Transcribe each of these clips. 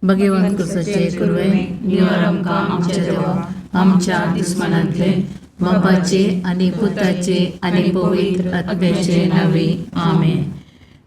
भगवंत कुसाचे कुरवे निवार आमकां आमच्या देवा आमच्या दुस्मानांतले बापाचे आनी पुताचे आनी पवित्र आत्म्याचे नावे आमेन.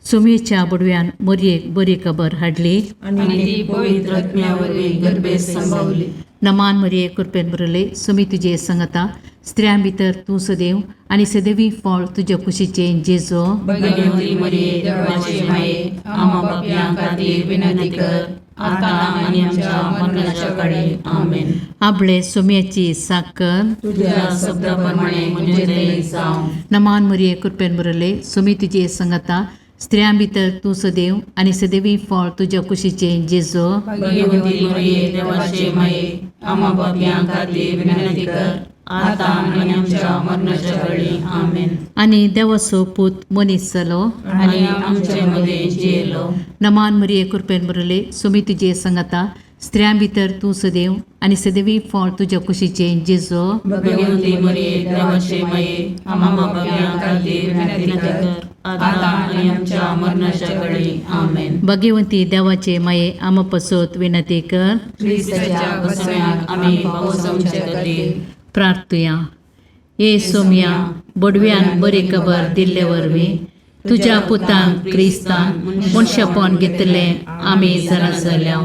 सुमेच्या बुडव्यान मोरयेक बरी खबर हाडली आनी ती पवित्र आत्म्या वरवीं गर्भेत संभवली. नमान मरिये कृपेन भरले सुमी तुजे संगता स्त्रियां भितर तूं सदैव आनी सदैवी फळ तुज्या कुशीचें जेजो. भगवती मरिये देवाचे माये आम्हा पापयां खातीर विनंती कर आतां आनी आमच्या मरणाच्या काळी. आमेन. आपले सुम्याची साकर तुझ्या शब्दा प्रमाणे म्हजें थंय जावं. नमान मरिये कृपेन भरले सुमी तुजे संगता स्त्रियां भितर तूं सदैव आनी सदैवी फळ तुज्या कुशीचें जेजो. भगवती मरिये देवाचे माये आम्हा पापयां खातीर विनंती कर आतां आनी आमच्या मरणाच्या काळी. आमेन. आनी देवाचो पूत मनीस जालो आनी आमचे मदें जियेलो. नमान मरिये कृपेन भरले सुमी तुजे संगता स्त्रियां भितर तूं सदैव आनी सदैवी फळ तुज्या कुशीचें जेजो. भगवती मरिये देवाचे माये आम्हा पापयां खातीर विनंती कर आतां आनी आमच्या मरणाच्या काळी. आमेन. भगवंती देवाचे माये आमा पसत विनंती कर. क्रिस्ताच्या बसम्याक आमी पावसांचे खातीर. प्रार्थुया. ये सोम्या बोडव्यान बरी खबर दिल्ले वरवीं तुज्या पुतान क्रिस्तान मनशापण घेतलें आमी जाणा जाल्या.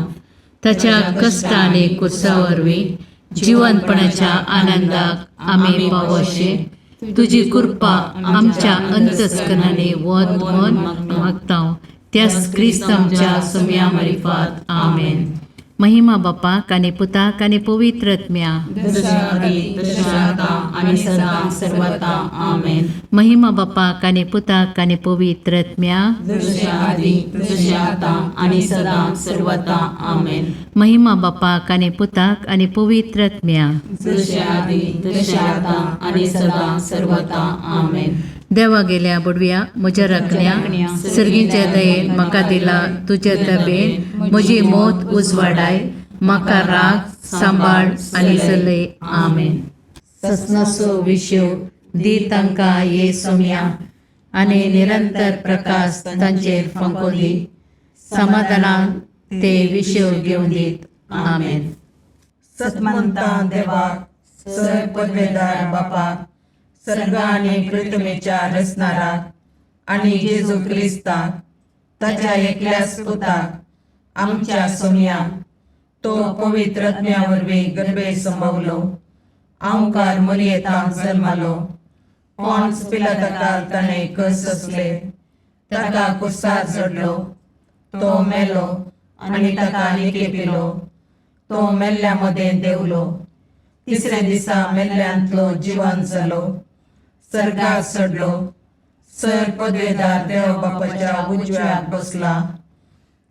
ताच्या कश्ट आनी कुर्सा वरवीं जिवनपणाच्या आनंदाक आमी पावोशे तुजी कृपा आमच्या अंतस्करणांनी वत म्हण मागता त्याच क्रिस्त आमच्या सोम्या मारिफात. आमेन. महिमा बापाक आनी पुताक आनी पवित्र आत्म्या. जशा आदी तशें आतां आनी सदां सर्वता. आमेन. महिमा बापाक आनी पुताक आनी पवित्र आत्म्या. जशें आदी तशें आतां आनी सदां सर्वता. आमेन. महिमा बापाक आनी पुताक आनी पवित्र आत्म्या. जशें आदी तशें आतां आनी सदां सर्वता. आमेन. देवा गेल्या बुडव्या म्हज्या राखण्या सर्गीच्या दयेन म्हाका दिला तुज्या तबेन म्हजी मोत उजवाडाय म्हाका राग सांबाळ आनी चलय. आमेन. ससनाचो विशेव दी तांकां ये सोम्या आनी निरंतर प्रकाश तांचेर फांको दी समाधानान ते विशेव घेवन दीत. आमेन. सतमंता देवाक सर पदवेदार बापाक सर्ग आनी पृथ्वीच्या रचणाराक आनी जेजू क्रिस्ताक ताच्या एकल्याच पुताक आमच्या सोमयाक तो पवित्र आत्म्या वरवीं गर्भे संभवलो आंवकार मरियेतांत जल्मालो पॉन्स पिलाताकाल ताणें कस सोंसले ताका कुर्सार चडलो तो मेलो आनी ताका निकेपिलो तो मेल्ल्या मदें देंवलो तिसऱ्या दिसा मेल्ल्यांतलो जिवन जालो सर्गार चडलो सर पदवेदार देव बापाच्या उजव्याक बसला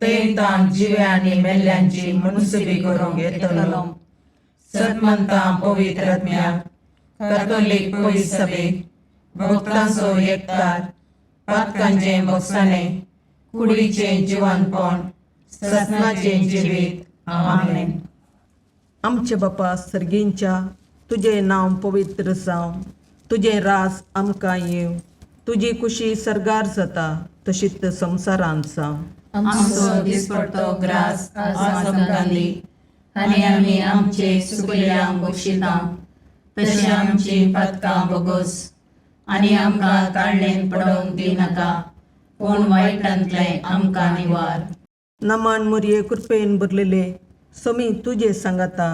थंय ताण जिव्या आनी मेल्ल्यांची मुनसुबी करूंक येतलो. सतमंता पवित्र आत्म्याक कॅथोलीक पवित्र सभेक भक्तांचो एकतार पातकांचें भोगसाणें कुडीचें जिवनपण ससनाचें जिवीत. आमेन. आमचे बापा सर्गींच्या तुजें नांव पवित्र जावं तुजें राज आमकां येवं तुजी कुशी सर्गार जाता तशीच संवसारांत जावं. आमचो दिसपडतो ग्रास आज आमकां दी आनी आमी आमचे सुकल्यांक बक्षिता तशें आमची पातकां बोगोस आनी आमकां ताळणेन पडोवंक दिनाका पूण वायटांतलें आमकां निवार. नमान मुरये कृपेन भरलेले समी तुजे सांगाता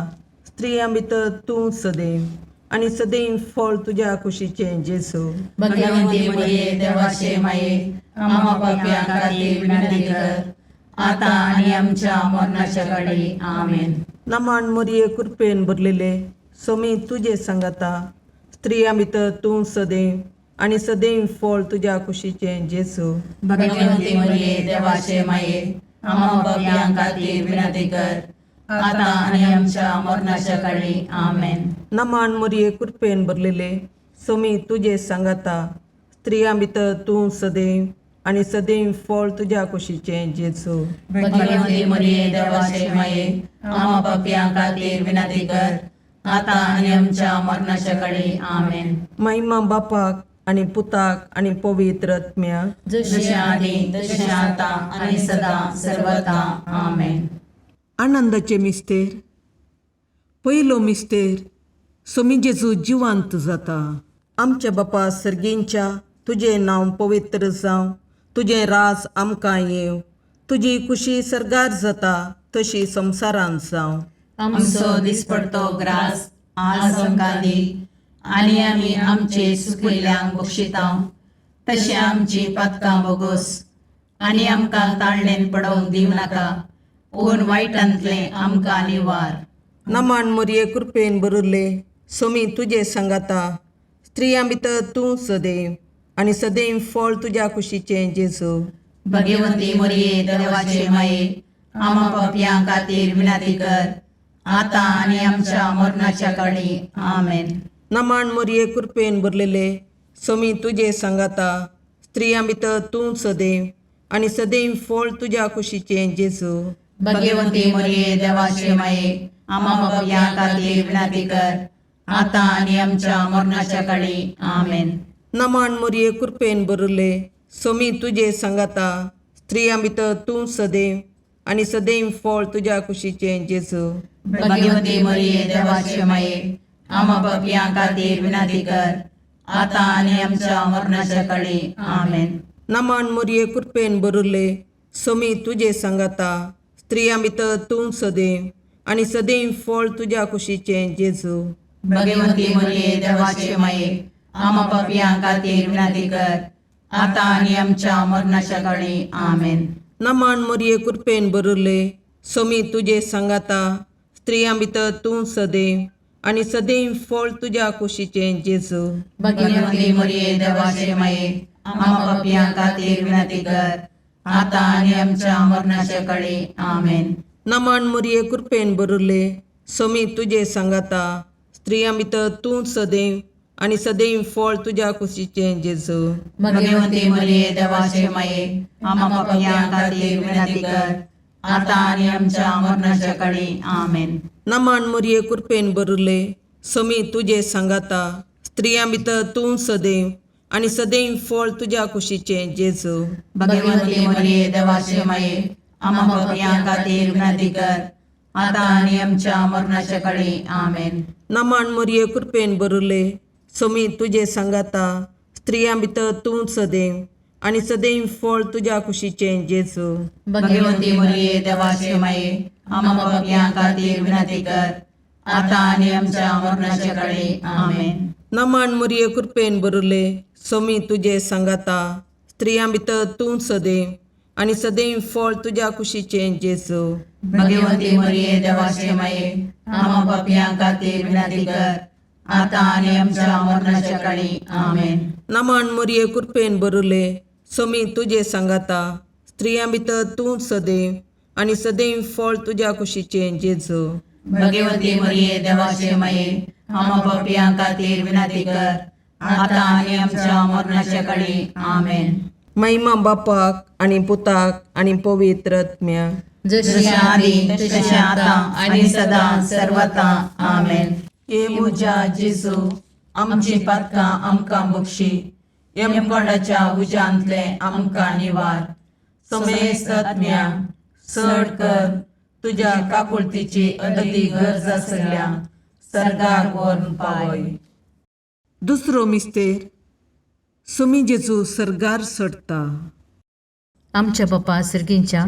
स्त्रियां भितर तूं सदैव आनी सदैव फळ तुज्या कुशीचें जेजू. भगवंती मरिये देवाचे माये आम्हा पापयां खातीर विनंती कर आतां आनी आमच्या मरणाच्या काळी. आमेन. नमान मुरये कृपेन भरलेले समी तुजे सांगाता स्त्रियां भितर तूं सदैव आनी सदैव फळ तुज्या कुशीचें जेजू. भगवंती मरिये देवाचे माये आम्हा पापयां खातीर विनंती कर आतां आनी आमच्या मरणाच्या काळी. आमेन. नमान मुरये कृपेन भरलेले समी तुजे सांगाता स्त्रियां भितर तूं सदैव आनी सदैव फळ तुज्या कुशीचें जेजू. भगवंती मरिये देवाचे माये आम्हा पापयां खातीर विनंती कर आतां आनी आमच्या मरणाच्या काळी. आमेन. महिमा बापाक आनी पुताक आनी पवित्र आत्म्याक. जशें आदी तशें आतां आनी सदां सर्वता. आमेन. आनंदाचे मिस्तेर. पयलो मिस्तेर, सोमी जेजू जिवांत जाता. आमच्या बापा सर्गींच्या, तुजें नांव पवित्र जावं, तुजें राज आमकां येवं, तुजी खुशी सर्गार जाता तशी संवसारांत जावं. आमचो दिसपडतो ग्रास आज आमकां दी आनी आमी आमचे सुकिल्ल्यांक बक्षितांव तशें आमची पातकां बोगोस आनी आमकां ताळणेन पडोवंक दिवं नाका पूण वायटांतलें आमकां निवार. नमन मोरये, कृपेन भरिल्ले, सोमी तुजे सांगाता, स्त्रियां भितर तूं सदैव आनी सदैव फळ तुज्या कुशीचें जेजू. भगवती मोरये, देवाचे माये, आमा पापयां खातीर विनंती कर आतां आनी आमच्या मरणाच्या काळी. आमेन. नमन मोरये, कृपेन भरलेले, सोमी तुजे सांगाता, स्त्रियां भितर तूं सदैव आनी सदैव फळ तुज्या कुशीचें जेजू. भगवती मोरये, देवाचे माये, आमा पापयां खातीर विनंती कर आतां आनी आमच्या मरणाच्या काळी. आमेन. नमन मोरये, कृपेन भरिल्ले, सोमी तुजे सांगाता, स्त्रियां भितर तूं सदैव आनी सदैव फळ तुज्या कुशीचें जेजू. भगवती मोरये, देवाचे माये, आमा पापयां खातीर विनंती कर आतां आनी आमच्या मरणाच्या काळी. आमेन. नमन मोरये, कृपेन भरिल्ले, सोमी तुजे सांगाता, स्त्रियां भितर तूं सदैव आनी सदैव फळ तुज्या कुशीचें जेजू. भगवती मोरये, देवाचे माये, आमा पापयां खातीर विनंती कर आतां आनी आमच्या मरणाच्या काळी. आमेन. नमन मोरये, कृपेन भरिल्ले, सोमी तुजे सांगाता, स्त्रियां भितर तूं सदैव आनी सदैव फळ तुज्या कुशीचें जेजू. भगवती मोरये, देवाचे माये, आमा पापयां खातीर विनंती कर आतां आनी आमच्या मरणाच्या काळी. आमेन. नमन मोरये, कृपेन भरिल्ले, सोमी तुजे सांगाता, स्त्रियां भितर तूं सदैव आनी सदैव फळ तुज्या कुशीचें जेजू. भगवती मोरये, देवाचे माये, आमा पापयां खातीर विनंती कर आतां आनी आमच्या मरणाच्या काळी. आमेन. नमन मोरये, कृपेन भरिल्ले, सोमी तुजे सांगाता, स्त्रियां भितर तूं सदैव आनी सदैव फळ तुज्या कुशीचें जेजू. भगवती मोरये, देवाचे माये, आमा पापयां खातीर विनंती कर आतां आनी आमच्या मरणाच्या काळी. आमेन. नमन मोरये, कृपेन भरिल्ले, सोमी तुजे सांगाता, स्त्रियां भितर तूं सदैव आनी सदैव फळ तुज्या कुशीचें जेजू. भगवती मोरये, देवाचे माये, आमा पापयां खातीर विनंती कर आतां आनी आमच्या मरणाच्या काळी. आमेन. नमन मोरये, कृपेन भरिल्ले, सोमी तुजे सांगाता, स्त्रियां भितर तूं सदैव आनी सदैव फळ तुज्या कुशीचें जेजू. भगवती मोरये, देवाचे माये, आमा पापयां खातीर विनंती कर आतां आनी आमच्या मरणाच्या काळी. आमेन. नमन मोरये, कृपेन भरिल्ले, सोमी तुजे सांगाता, स्त्रियां भितर तूं सदैव आनी सदैव फळ तुज्या कुशीचें जेजू. भगवती मोरये, देवाचे माये, आमा पापयां खातीर विनंती कर आतां आनी आमच्या मरणाच्या काळी. आमेन. महिमा बापाक आनी पुताक आनी पवित्र आत्म्याक. जशी जशें आदी तशें आतां आनी सदां सर्वता. आमेन. हे म्हज्या जेजू, आमची पातकां आमकां बक्षी, यमकोंडाच्या उज्यांतलें आमकां निवार, समेस्त आत्म्या चड कर तुज्या काकुळतीची अदती गरज आसल्या सर्गाक व्हरून पावय. दुसरो मिस्तेर, सोमी जेजू सर्गार चडटा. आमच्या बापा सर्गींच्या,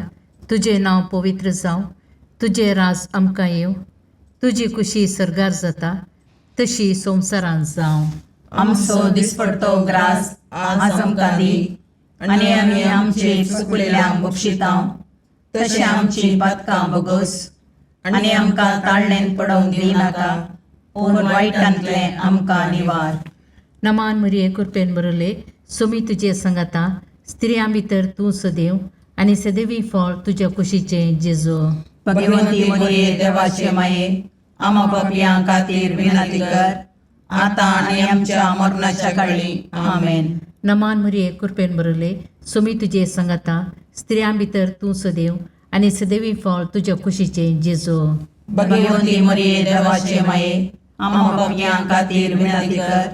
तुजें नांव पवित्र जावं, तुजें राज आमकां येवं, तुजी खुशी सर्गार जाता तशी संवसारांत जावं. आमचो दिसपडतो ग्रास आज आमकां दी आनी आमी आमचे चुकलेल्यांक बक्षितांव तशें आमची पातकां बोगोस आनी आमकां ताळणेन पडोवंक दिवं नाका पूण वायटांतलें आमकां निवार. नमान मरिये, कृपेन बरले, सोमी तुजे संगाता, स्त्रियां भितर तूं सदैव आनी सदैवी फळ तुज्या कुशीचें जेजू. भगवती मोरये, देवाचे माये, आमा पापयां खातीर विनंती कर आतां आनी आमच्या मरणाच्या काळी. आमेन. नमान मरिये, कृपेन बरले, सोमी तुजे संगाता, स्त्रियां भितर तूं सदैव आनी सदैवी फळ तुज्या कुशीचें जेजू. भगवती मोरये, देवाचे माये, आमा पापयां खातीर विनंती कर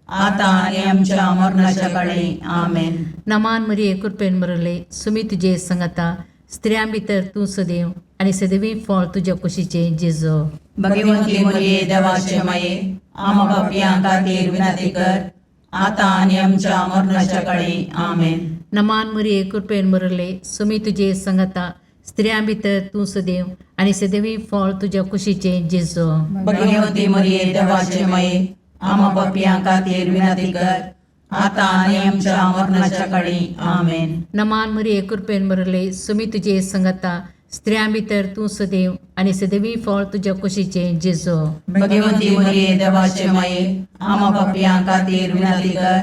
आतां आनी आमच्या मरणाच्या काळी. आमेन. नमान मरिये, कृपेन बरले, सोमी तुजे संगाता, स्त्रियां भितर तूं सदैव आनी सदवी फळ तुज्या कुशीचें जेजो. भगवंती मरिये देवाचे माये, आमा पापयां खातीर विनंती कर, आतां आनी आमच्या मरणाच्या काळी. आमेन. नमान मरिये, कृपेन भरले, सुमी तुजे संगता, स्त्रियां भितर तूं सदैव आनी सदैवी फळ तुज्या कुशीचें जेजो. भगवंती मरिये देवाचे माये, आमा पापयां खातीर विनंती कर, आतां आनी आमच्या मरणाच्या काळी. आमेन. नमान मरिये, कृपेन भरले, सुमी तुजे संगता, स्त्रियां भितर तूं सदैव आनी सदैवी फळ तुज्या कुशीचें जेजो. भगवंती मरिये देवाचे माये, आमा पापयां खातीर विनंती कर,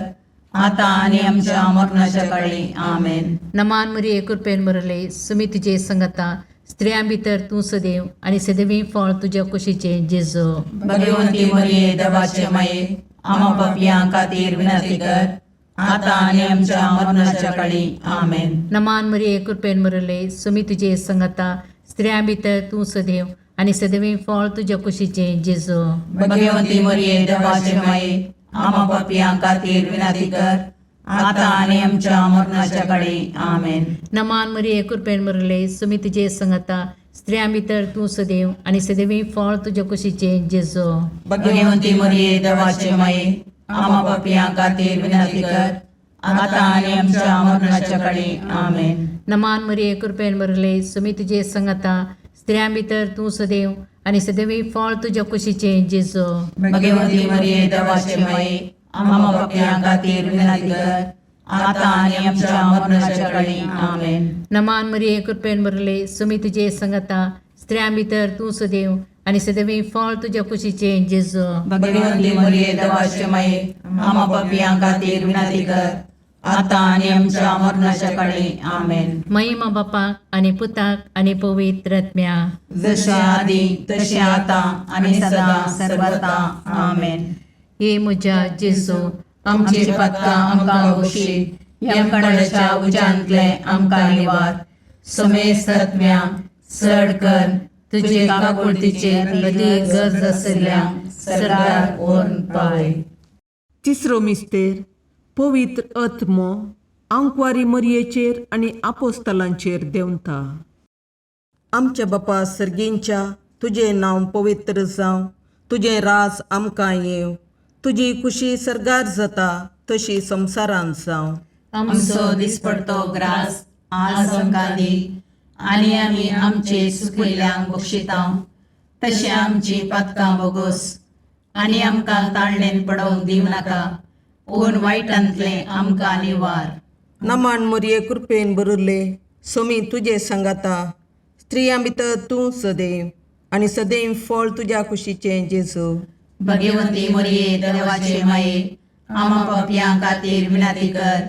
आतां आनी आमच्या मरणाच्या काळी. आमेन. नमान मरिये, कृपेन भरले, सुमी तुजे संगता, स्त्रियां भितर तूं सदैव आनी सदैवी फळ तुज्या कुशीचें जेजो. भगवंती मरिये देवाचे माये, आमा पापयां खातीर विनंती कर, आतां आनी आमच्या मरणाच्या काळी. आमेन. नमान मरिये, कृपेन भरले, सुमी तुजे संगता, स्त्रियां भितर तूं सदैव आनी सदैवी फळ तुज्या कुशीचें जेजो. भगवंती मरिये देवाचे माये, आमा पापयां खातीर विनंती कर, आतां आनी आमच्या मरणाच्या काळी. आमेन. नमान मरिये, कृपेन भरले, सुमी तुजे संगता, स्त्रियां भितर तूं सदैव आनी सदैवी फळ तुज्या कुशीचें जेजो. भगवंती मरिये देवाचे माये, आमा पापयां खातीर विनंती कर, आतां आनी आमच्या मरणाच्या काळी. आमेन. नमान मरिये, कृपेन भरले, सुमी तुजे संगता, स्त्रियां भितर तूं सदैव आनी सदैवी फळ तुज्या कुशीचें जेजो. भगवंती मरिये देवाचे माये, आमा पापयां खातीर विनंती कर, आतां आनी आमच्या मरणाच्या काळी. आमेन. नमान मरिये, कृपेन भरले, सुमी तुजे संगता, स्त्रियां भितर तूं सदैव आनी सदैवी फळ तुज्या कुशीचें जेजो. भगवंती मरिये देवाचे माये, आमा पापयां खातीर विनंती कर, आतां आनी आमच्या मरणाच्या काळी. आमेन. महिमा बापाक आनी पुताक आनी पवित्र आत्म्या. जशे आदी तशें आतां आनी सदां सर्वता. आमेन. हे म्हज्या जेजू, आमची पातकां आमकां बक्षी, यमकणाच्या उज्यांतले आमकां निवार, समेस्त आत्म्या चड कर तुजे काकुळतीचेर अदीक गरज आशिल्ल्या सरकार व्हरून पावय. तिसरो मिस्तेर पवित्र आत्मो आंकवारी मरयेचेर आनी आपोस्तलांचेर देंवता. आमच्या बापा सर्गींच्या, तुजें नांव पवित्र जावं, तुजें राज आमकां येवं, तुजी खुशी सर्गार जाता तशी संवसारांत जावं. आमचो दिसपडतो ग्रास आज आमकां दी, आनी आमी आमचे सुकिल्ल्यांक बक्षिता तशें आमची पातकां बोगोस, आनी आमकां ताळणेन पडोवंक दिवं नाका, पूण वायटांतलें आमकां निवार. नमान मरये, कृपेन भरिल्ले, सोमी तुजे सांगाता, स्त्रियां भितर तूं सदैव आनी सदैव फळ तुज्या कुशीचें जेजू. भगवंती मरिये देवाचे माये, आमा पापयां खातीर विनंती कर,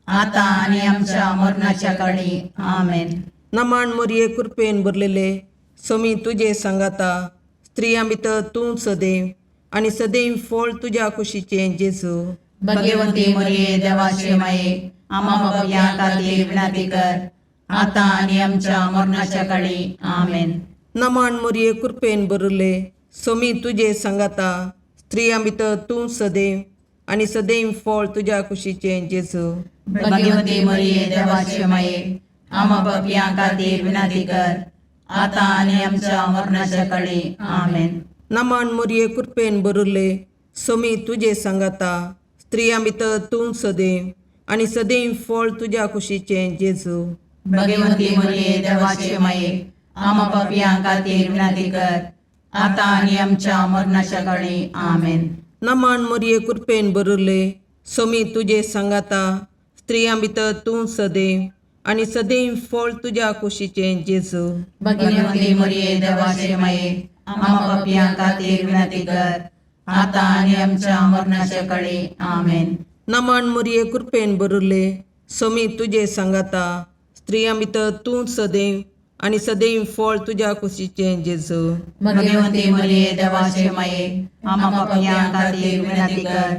आतां आनी आमच्या मरणाच्या काळी. आमेन. नमान मरये, कृपेन भरलेले, सोमी तुजे सांगाता, स्त्रियां भितर तूं सदैव आनी सदैव फळ तुज्या कुशीचें जेजू. भगवंती मरिये देवाचे माये, आमा पापयां खातीर विनंती कर, आतां आनी आमच्या मरणाच्या काळी. आमेन. नमान मरये, कृपेन भरिल्ले, सोमी तुजे सांगाता, स्त्रियां भितर तूं सदैव आनी सदैव फळ तुज्या कुशीचें जेजू. भगवंती मरिये देवाचे माये, आमा पापयां खातीर विनंती कर, आतां आनी आमच्या मरणाच्या काळी. आमेन. नमान मरये, कृपेन भरिल्ले, सोमी तुजे सांगाता, स्त्रियां भितर तूं सदैव आनी सदैव फळ तुज्या कुशीचें जेजू. भगवंती मरिये देवाचे माये, आमा पापयां खातीर विनंती कर, आतां आनी आमच्या मरणाच्या काळी. आमेन. नमान मरये, कृपेन भरिल्ले, सोमी तुजे सांगाता, स्त्रियां भितर तूं सदैव आनी सदैव फळ तुज्या कुशीचें जेजू. भगवंती मरिये देवाचे माये, आमा पापयां खातीर विनंती कर, आतां आनी आमच्या मरणाच्या काळी. आमेन. नमान मरये, कृपेन भरिल्ले, सोमी तुजे सांगाता, स्त्रियां भितर तूं सदैव आनी सदैव फळ तुज्या कुशीचें जेजू. भगवंती मरिये देवाचे माये, आमा पापयां खातीर विनंती कर,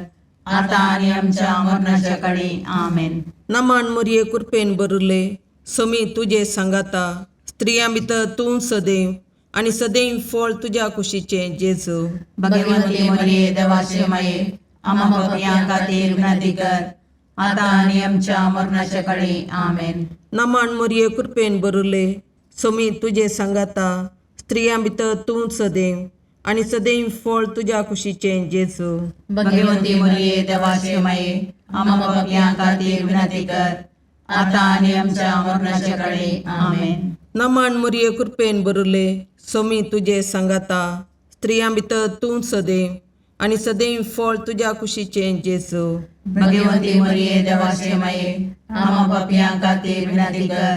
आतां आनी आमच्या मरणाच्या काळी. आमेन. नमान मरये, कृपेन भरिल्ले, सोमी तुजे सांगाता, स्त्रियां भितर तूं सदैव आनी सदैव फळ तुज्या कुशीचें जेजू. भगवंती मरिये देवाचे माये, आमा पापयां खातीर विनंती कर, आतां आनी आमच्या मरणाच्या काळी. आमेन. नमान मरये, कृपेन भरिल्ले, सोमी तुजे सांगाता स्त्रियां भितर तूं सदैव आनी सदैव फळ तुज्या कुशीचें जेजू. भगवती मरिये देवाचे माये, आम्हा पापयां खातीर विनंती कर, आता आनी आमच्या मरणाच्या काळी. आमेन. नमन मुरये कृपेन बरुले, सोमी तुजे सांगाता स्त्रियां भितर तूं सदैव आनी सदैव फळ तुज्या कुशीचें जेजू. भगवती मरिये देवाचे माये, आम्हा पापयां खातीर विनंती कर,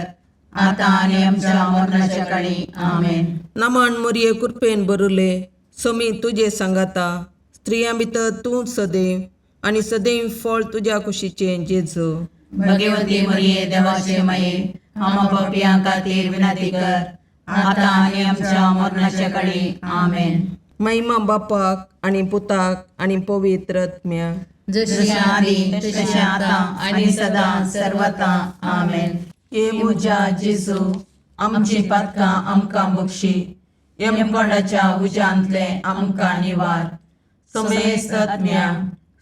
आता आनी आमच्या मरणाच्या काळी. आमेन. नमन मुरये कृपेन बरुले, सोमी तुजे सांगाता स्त्रियां भितर तूं सदैव आनी सदैव फळ तुज्या कुशीचें जेजू. भगवती मरिये देवाचे माये, आम्हा पापयां खातीर विनंती कर, आता आनी आमच्या मरणाच्या काळी. आमेन. महिमा बापाक आनी पुताक आनी पवित्र आत्म्याक. जशी जशें आदी तशें आतां आनी सदां सर्वता. आमेन. हे म्हज्या जेजू, आमची पातकां आमकां बक्षी, यमकोंडाच्या उज्यांतले आमकां निवार, समेस्त आत्म्या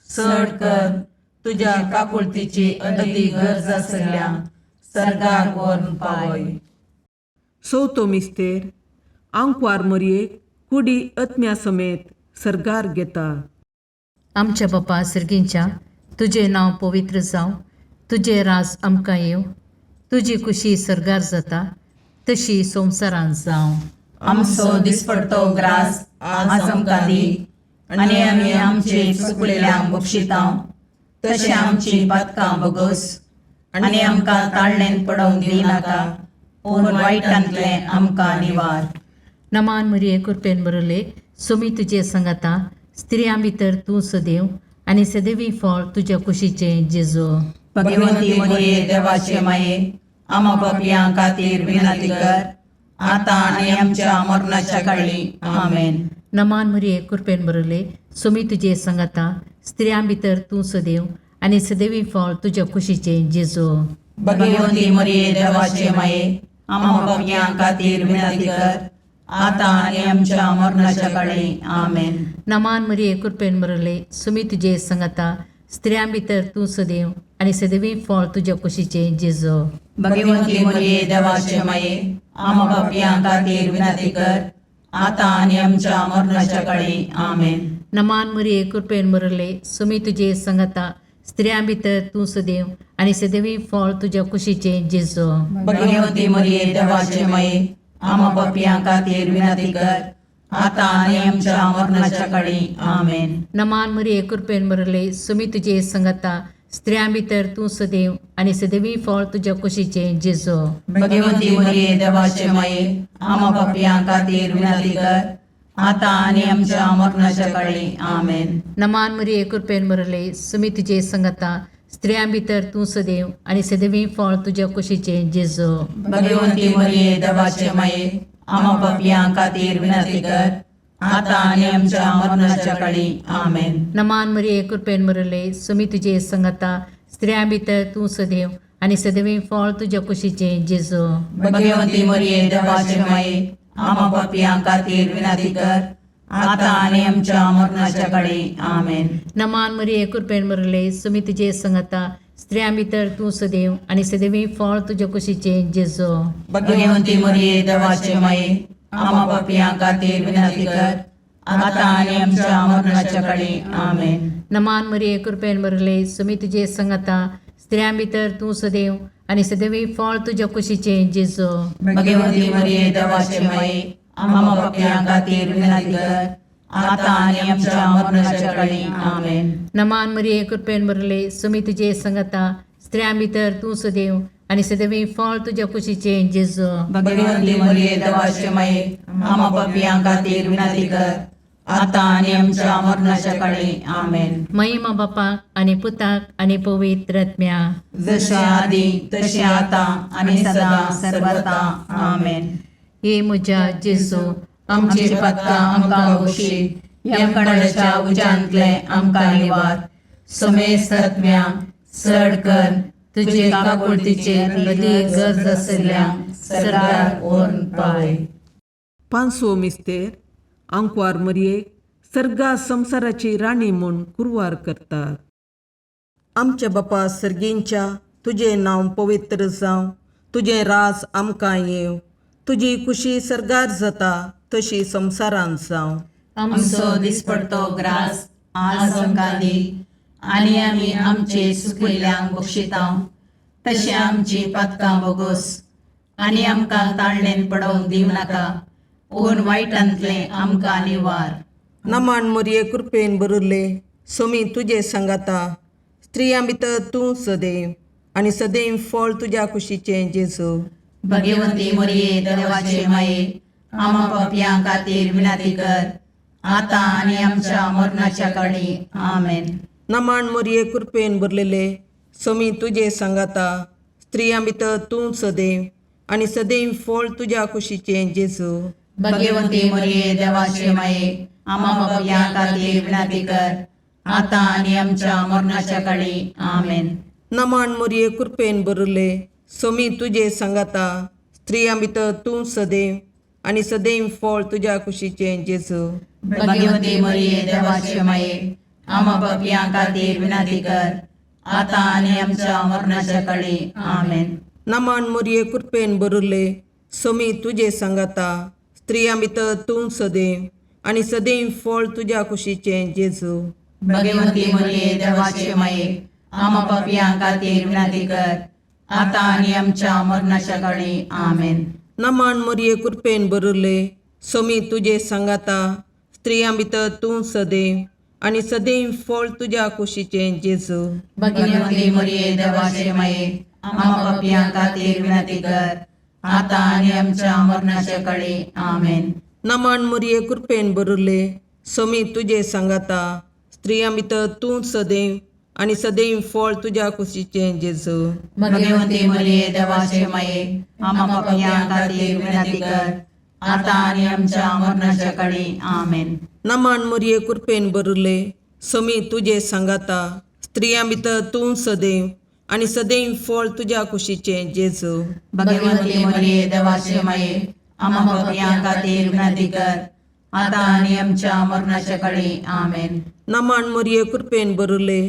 चड कर तुज्या काकुळतीची अदी गरज आसल्या सर्गार व्हरून पावय. चवथो मिस्तेर, आंकवार मरयेक कुडी आत्म्या समेत सर्गार घेता. आमच्या बापा सर्गींच्या, तुजें नांव पवित्र जावं, तुजें राज आमकां येवं, तुजी कुशी सर्गार जाता तशी संवसारांत जावं. आमचो दिसपडतो ग्रास आज आमकां दी, आनी आमी आमचे चुकलेल्यांक बक्षितां तशें आमची पातकां बगस, आनी आमकां ताळणेन पडोवंक दिनाका, पूण वायटांतलें आमकां निवार. नमान मरिये कृपेन बरले, सुमी तुजे संगता, स्त्रियां भितर तूं सदैव आनी सदैवी फळ तुज्या कुशीचें जेजू. भगवती मरिये देवाचे माये, आमा पापयां खातीर विनंती कर, आतां आनी आमच्या मरणाच्या काळी. आमेन. नमान मरिये कृपेन बरले, सुमी तुजे संगता, स्त्रियां भितर तूं सदैव आनी सदैवी फळ तुज्या कुशीचें जेजू. भगवती मरिये देवाचे माये, आमा पापयां खातीर विनंती कर, आतां आनी आमच्या मरणाच्या काळी. आमेन. नमान मरिये कृपेन बरले, सुमी तुजे संगता, स्त्रियां भितर तूं सदैव आनी सदैवी फळ तुज्या कुशीचें जेजू. भगवती मरिये देवाचे माये, आमा पापयां खातीर विनंती कर, आतां आनी आमच्या मरणाच्या काळी. आमेन. नमान मरिये कृपेन बरले, सुमी तुजे संगता, स्त्रियां भितर तूं सदैव आनी सदैवी फळ तुज्या कुशीचें जेजू. भगवती मरिये देवाचे माये, आमा पापयां खातीर विनंती कर, आतां आनी आमच्या मरणाच्या काळी. आमेन. नमान मरिये कृपेन बरले, सुमी तुजे संगता, स्त्रियां भितर तूं सदैव आनी सदैवी फळ तुज्या कुशीचें जेजू. भगवती मरिये देवाचे माये, आमा पापयां खातीर विनंती कर, आतां आनी आमच्या मरणाच्या काळी. आमेन. नमान मरिये कृपेन बरले, सुमी तुजे संगता, स्त्रियां भितर तूं सदैव आनी सदैवी फळ तुज्या कुशीचें जेजू. भगवती मरिये देवाचे माये, आमा पापयां खातीर विनंती कर, आतां आनी आमच्या मरणाच्या काळी. आमेन. नमान मरिये कृपेन बरले, सुमी तुजे संगता, स्त्रियां भितर तूं सदैव आनी सदैवी फळ तुज्या कुशीचें जेजू. भगवती मरिये देवाचे माये, आमा पापयां खातीर विनंती कर, आतां आनी आमच्या मरणाच्या काळी. आमेन. नमान मरिये कृपेन बरले, सुमी तुजे संगता, स्त्रियां भितर तूं सदैव आनी सदैवी फळ तुज्या कुशीचें जेजू. भगवती मरिये देवाचे माये, आमा पापयां खातीर विनंती कर, आतां आनी आमच्या मरणाच्या काळी. आमेन. नमान मरिये कृपेन बरले, सुमी तुजे संगता, स्त्रियां भितर तूं सदैव आनी सदैवी फळ तुज्या कुशीचें जेजू. भगवती मरिये देवाचे माये, आमा पापयां खातीर विनंती कर, आतां आनी आमच्या मरणाच्या काळी. आमेन. नमान मरिये कृपेन बरले, सुमी तुजे संगता, स्त्रियां भितर तूं सदैव आनी सदैवी फळ तुज्या कुशीचें जेजू. भगवती मरिये देवाचे माये, आमा पापयां खातीर विनंती कर, आतां आनी आमच्या मरणाच्या काळी. आमेन. महिमा बापाक आनी पुताक आनी पवित्र आत्म्या. जशें आदी तशें आतां आनी सदां सर्वता. आमेन. हे म्हज्या जेजू, आमची पातकां आमकां बक्षी, यमकंडाच्या उज्यांतले आमकां निवार, समेस्त आत्म्या चड कर तुजे काकुळतीचे अदी गरज आसल्या सरकार व्हरून पावय. पांचवो मिस्तेर, आंकवार मरयेक सर्गा संवसाराची राणी म्हूण कुरवार करतात. आमच्या बापा सर्गींच्या, तुजें नांव पवित्र जावं, तुजें राज आमकां येवं, तुजी कुशी सर्गार जाता तशी संवसारांत जावं. आमचो दिसपडतो ग्रास आज आमकां दी आनी आमी आमचे सुकिल्ल्यांक बक्षिता तशें आमची पातकां बोगोस आनी आमकां ताळणेन पडोवंक दिवं नाका, पूण वायटांतलें आमकां निवार. नमन मोरये, कृपेन भरिल्ले, सोमी तुजे सांगाता, स्त्रियां भितर तूं सदैव आनी सदैव फळ तुज्या कुशीचें जेजू. भगवंती मोरये, देवाचे माये, आमा पापयां खातीर विनंती कर, आतां आनी आमच्या मरणाच्या काळी. आमेन. नमन मोरये, कृपेन भरलेले, सोमी तुजे सांगाता, स्त्रियां भितर तूं सदैव आनी सदैव फळ तुज्या कुशीचें जेजू. भगवंती मोरये, देवाचे माये, आमा पापयां खातीर विनंती कर, आतां आनी आमच्या मरणाच्या काळी. आमेन. नमन मोरये, कृपेन भरिल्ले, सोमी तुजे सांगाता, स्त्रियां भितर तूं सदैव आनी सदैव फळ तुज्या कुशीचें जेजू. भगवंती मोरये, देवाचे माये, आमा पापयां खातीर विनंती कर, आतां आनी आमच्या मरणाच्या काळी. आमेन. नमन मोरये, कृपेन भरिल्ले, सोमी तुजे सांगाता, स्त्रियां भितर तूं सदैव आनी सदैव फळ तुज्या कुशीचें जेजू. भगवंती मोरये, देवाचे माये, आमा पापयां खातीर विनंती कर, आतां आनी आमच्या मरणाच्या काळी. आमेन. नमन मोरये, कृपेन भरिल्ले, सोमी तुजे सांगाता, स्त्रियां भितर तूं सदैव आनी सदैव फळ तुज्या कुशीचें जेजू. भगवंती मोरये, देवाचे माये, आमा पापयां खातीर विनंती कर, आतां आनी आमच्या मरणाच्या काळी. आमेन. नमन मोरये, कृपेन भरिल्ले, सोमी तुजे सांगाता, स्त्रियां भितर तूं सदैव आनी सदैव फळ तुज्या कुशीचें जेजू. भगवंती मोरये, देवाचे माये, आमा पापयां खातीर विनंती कर, आतां आनी आमच्या मरणाच्या काळी. आमेन. नमन मोरये, कृपेन भरिल्ले, सोमी तुजे सांगाता, स्त्रियां भितर तूं सदैव आनी सदैव फळ तुज्या कुशीचें जेजू. भगवंती मोरये, देवाचे माये, आमा पापयां खातीर विनंती कर, आतां आनी आमच्या मरणाच्या काळी. आमेन. नमन मोरये, कृपेन भरिल्ले,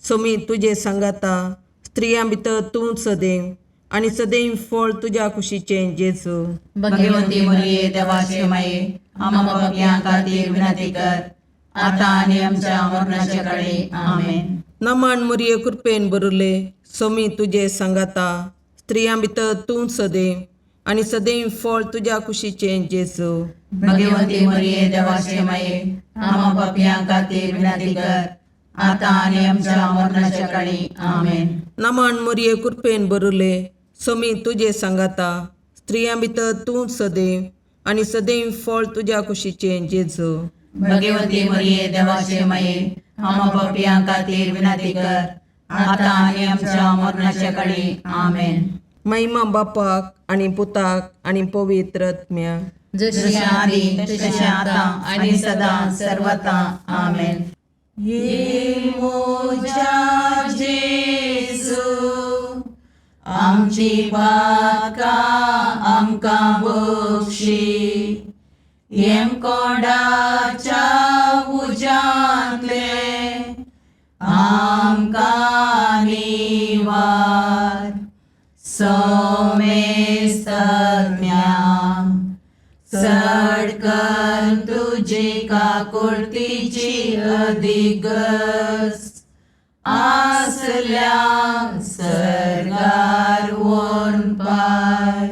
सोमी तुजे सांगाता, स्त्रियां भितर तूं सदैव आनी सदैव फळ तुज्या कुशीचें जेजू. भगवंती मोरये, देवाचे माये, आमा पापयां खातीर विनंती कर, आतां आनी आमच्या मरणाच्या काळी. आमेन. नमन मोरये, कृपेन भरिल्ले, सोमी तुजे सांगाता, स्त्रियां भितर तूं सदैव आनी सदैव फळ तुज्या कुशीचें जेजू. भगवंती मोरये, देवाचे माये, आमा पापयां खातीर विनंती कर, आतां आनी आमच्या मरणाच्या काळी. आमेन. नमन मोरये, कृपेन भरिल्ले, सोमी तुजे सांगाता, स्त्रियां भितर तूं सदैव आनी सदैव फळ तुज्या कुशीचें जेजू. भगवंती मोरये, देवाचे माये, आमा पापयां खातीर विनंती कर, आतां आनी आमच्या मरणाच्या काळी. आमेन. महिमा बापाक आनी पुताक आनी पवित्र आत्म्याक. जशें आदी तशें आतां आनी सदां सर्वता. आमेन. ये मोजा जेजू, आमची पातकां आमकां बक्षी, येमकोंडाच्या उज्यांतले आमकां निवार, सोमेस्तज्ञा चड कर तुजी काकुळतीची अधिगस आसल्या सर्गार वोन पाय.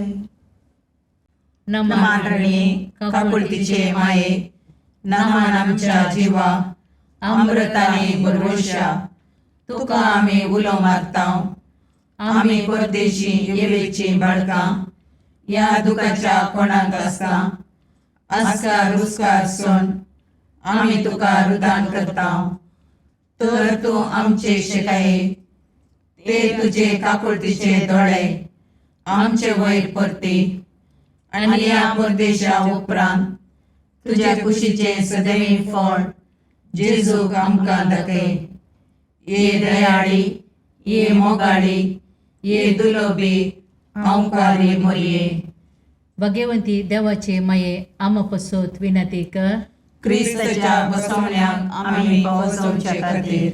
नमान रणी काकुळतीचे माये, नमान आमच्या जिवा अमृताने भरवशा, तुका आमी उलो मारता. आमी परदेशी येवेची बाळकां ह्या दुखाच्या कोणाक आसता आस्कार रुस्कार सोन आमी तुका रुदान करता, तर तूं आमचे शिकाये ते तुजे काकुळतीचे दोळे आमचे वयर परती आनी ह्या परदेशा उपरांत तुज्या कुशीचें सदैव फळ जेजूक आमकां दाखय. ये दयाळी, ये मोगाळी, ये दुलोबी अंकारी मोरये, भगवंती देवाचे माये, आमा पसत विनंती कर. क्रिस्ताच्या बसवण्याक आमी पावसवचे खातीर.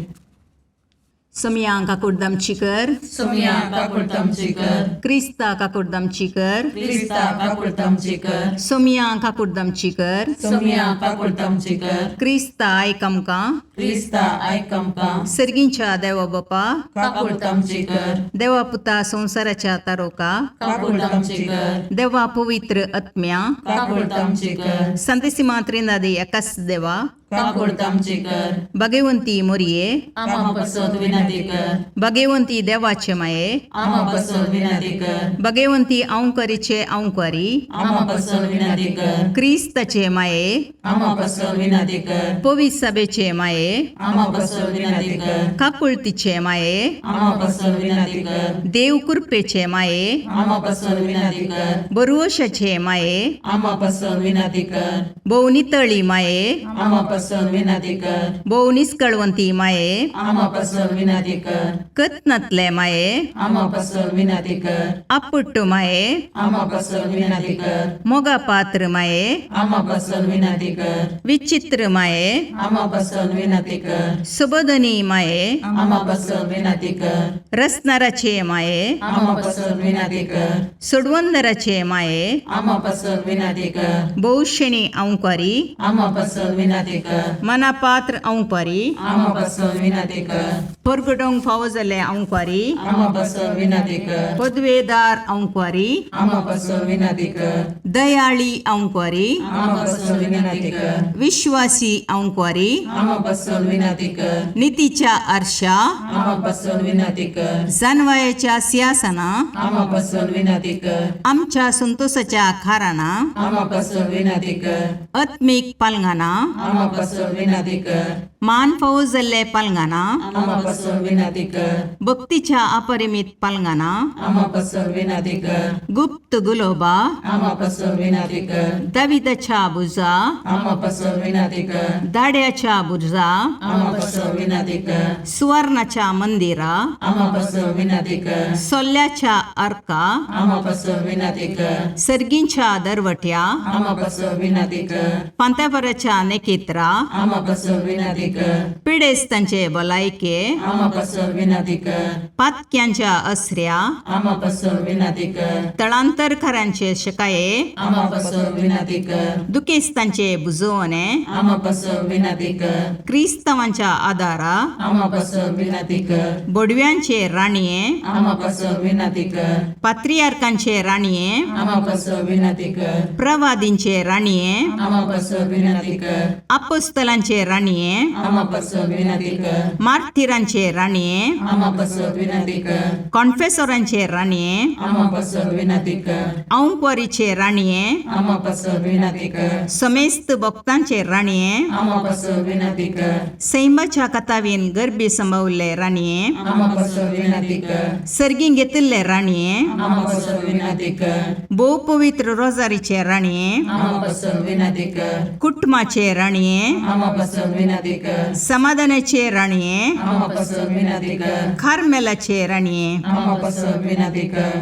सोमया काकुडदामची कर. सोमया काकुळतामची कर. क्रिस्ता काकुडदामची कर. क्रिस्ता काकुळतामची कर. सोमया काकुडदामची कर. सोमया काकुळतामची कर. क्रिस्ता आयक आमकां. क्रिस्ता आयक आमकां. सर्गींच्या देवा बापा, काकुळतामची कर. देवा पुता संवसाराच्या तारोका, काकुळतामची कर. देवा पवित्र आत्म्या, काकुळतामची कर. संतेसिमा त्रिनादी एकाच देवा, काकुळतामची कर. भगवंती मोरये, आमा पसत विनंती कर. भगवंती देवाचे माये, आमा पसत विनंती कर. भगवंती अंकरीचे अंकरी, आमा पसत विनंती कर. क्रिस्ताचे माये, आमा पसत विनंती कर. पवित्र सभेचे माये, आमा पसत विनंती कर. काकुळतीचे माये, आमा पसत विनंती कर. देव कृपेचे माये, आमा पसत विनंती कर. बरुवशाचे माये, आमा पसत विनंती कर. भोव नितळी माये, आमा पसत विनंती कर. भोव निस्कळवंती माये, आमा पसत विनंती कर. कत्नातले माये, आमा पसत विनंती कर. आपुट्ट माये, आमा पसत विनंती कर. मोगा पात्र माये, आमा पसत विनंती कर. विचित्र माये, आमा पसत विनंती कर. सुबोधनी माये, आमा पसत विनंती कर. रसनाराचे माये, आमा पसत विनंती कर. सोडवंदराचे माये, आमा पसत विनंती कर. भोवशेणी अंकारी, आमा पसत विनंती कर. मनापात्र अंकारी, आमा पसत विनंती कर. परगटोंक फावो जाल्ले अंकारी, आमा पसत विनंती कर. पदवेदार अंकारी, आमा पसत विनंती कर. दयाळी अंकारी, आमा पसत विनंती कर. विश्वासी अंकारी, आमा पसत विनंती कर. नितीच्या आरशा, आमा पसत विनंती कर. जानवायाच्या सिंहासना, आमा पसत विनंती कर. आमच्या संतोषाच्या खाराना, आमा पसत विनंती कर. आत्मीक पालंगाना, आमा पसत विनंती कर. मान फावो जाल्ले पालंगाना, आमा पसत विनंती कर. भक्तीच्या अपरिमित पालंगाना, आमा पसत विनंती कर. गुप्त गुलोबा, आमा पसत विनंती कर. दाविदाच्या बुजा, आमा पसत विनंती कर. दाड्याच्या बुजा, आमा पसत विनंती कर. सुवर्णाच्या मंदिरा, आमा पसत विनंती कर. सोल्ल्याच्या अर्का, आमा पसत विनंती कर. सर्गींच्या दरवट्या, आमा पसत विनंती कर. पांत्यापराच्या नेकेत्रा, आमा पसत विनंती कर. पिडेस्तांचे भलायके, आमा पसत विनंती कर. पातक्यांच्या असऱ्या, आमा पसत विनंती कर. तळांतरकारांचे शकाये, आमा पसत विनंती कर. दुखेस्तांचे बुजवणे, आमा पसत विनंती कर. क्रिस्तांवांच्या आदारा, आमा पसत विनंती कर. बोडव्यांचे राणये, आमा पसत विनंती कर. पात्रियार्कांचे राणये, आमा पसत विनंती कर. प्रवादींचे राणये, आमा पसत विनंती कर. अपोस्तलांचे राणये, आमा पसत विनंती कर. मार्थिरांचे राणये, आमा पसत विनंती कर. कॉन्फेसोरांचे राणये, आमा पसत विनंती कर. औंकवारीचे राणये, आमा पसत विनंती कर. समेस्त भक्तांचे राणये, आमा पसत विनंती कर. सैमाच्या कथावीन गर्भी संभवल्ले राणये, आमा पसत विनंती कर. सर्गीं घेतिल्ले राणये, आमा पसत विनंती कर. भोव पवित्र रोजारीचे राणये, आमा पसत विनंती कर. कुटुंबाचे राणये, आमा पसत विनंती कर. समाधानाचे राणये, आमा पसत विनंती कर. कार्मेलाचे राणये, आमा पसत विनंती कर.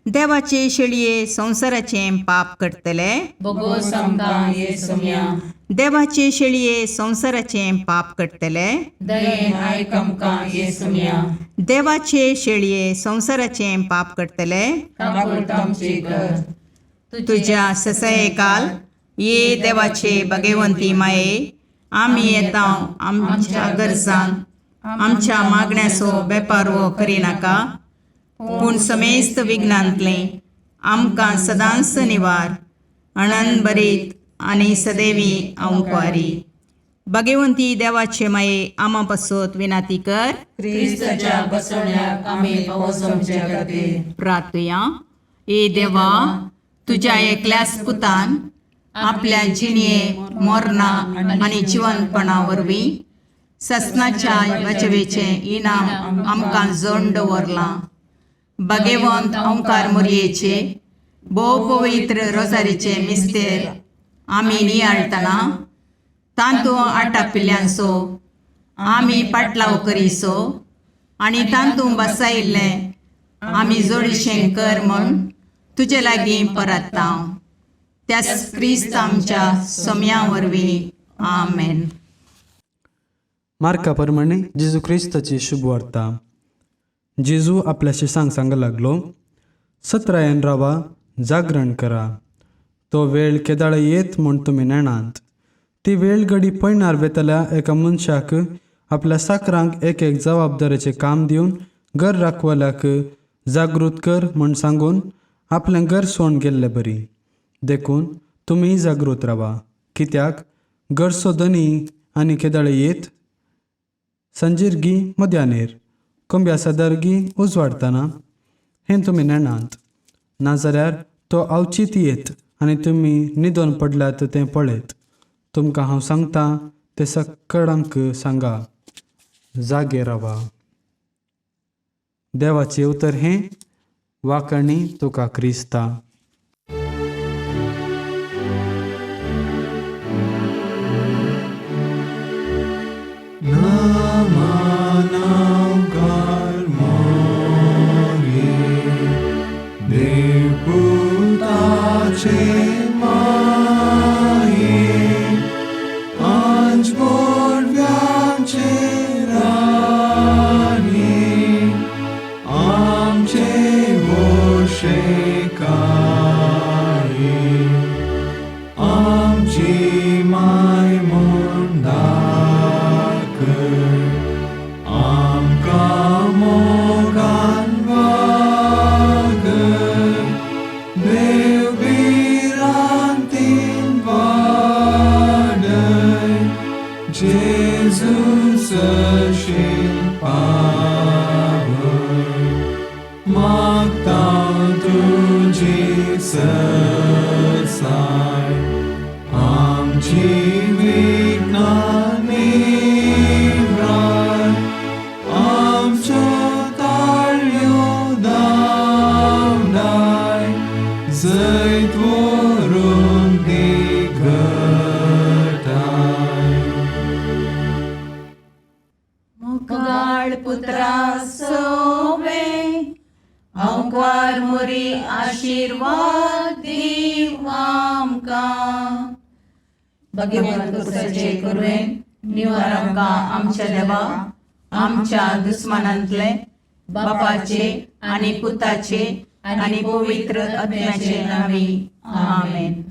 देवाचे शेळये संवसाराचें पाप करतले, बोगोस आमकां ये सोम्या. देवाचे शेळये संवसाराचें पाप करतले, दयेन आयक आमकां ये सोम्या. देवाचे शेळये संवसाराचें पाप करतले, काकुळतामची कर. तुज्या ससयकाल ये देवाचे भगवंती माये, आमी येता आमच्या गरजान आमच्या मागण्याचो बेपारवो करिनाका, पूण समेस्त विघ्नांतलें आमकां सदांच निवार अणन बरीत आनी सदैवी अंकवारी. भगवंती देवाचे माये, आमा पासत विनाती कर. क्रिस्ताच्या बसवण्याक आमी पावस आमच्या खातीर. प्रार्थुया. ए देवा, तुज्या एकल्याच पुतान आपल्या जिणये मोरना आनी जिवनपणा वरवीं ससनाच्या बचवेचें इनाम आमकां जोड दवरलां. भगवंत ओंकार मोरयेचे भोव पवित्र रोजारीचे मिस्तेर आमी नियाळटना तांतू आटापिल्ल्यांचो आमी पाटलाव करीसो आनी तांतू बसायिल्लें आमी जोडीशें कर म्हूण तुजे लागीं परत्ता, त्याच क्रिस्त आमच्या सोम्या वरवीं. आमेन. मार्का प्रमाणे जेजू क्रिस्ताची शुभवार्ता. जेजू आपल्याशी सांग सांग लागलो, सत्रायन रावा, जागरण करा. तो वेळ केदाळ येत म्हूण तुमी नेणात. ती वेळ घडी पयणार वेतल्या एका मनशाक आपल्या साकरांक एक एक जबाबदारेचें काम दिवन घर राखवल्याक जागृत कर म्हूण सांगून आपलें घर सोण गेल्ले बरी. देखून तुमी जागृत रावा, कित्याक घरचो धनी आनी केदाळ येत संजीरगी मध्यानेर कोंब्या सदरगी उजवाडतना हें तुमी नेणात. नाजाल्यार तो अवचीत येत आनी तुमी न्हिदोन पडल्यात तें पळयत. तुमकां हांव सांगता तें सकडांक सांगा, जागे रावा. देवाचें उतर हें. वाकणी तुका क्रिस्ता. मुगाळ पुत्रा सोवे अंकार मोरी आशिर्वाद दीव आमकां. भगवंत कुसाचे कुरवेन निवार आमकां आमच्या देवा आमच्या दुस्मानांतले बापाचे आनी पुताचे आनी पवित्र आत्म्याचे नांवी. आमेन.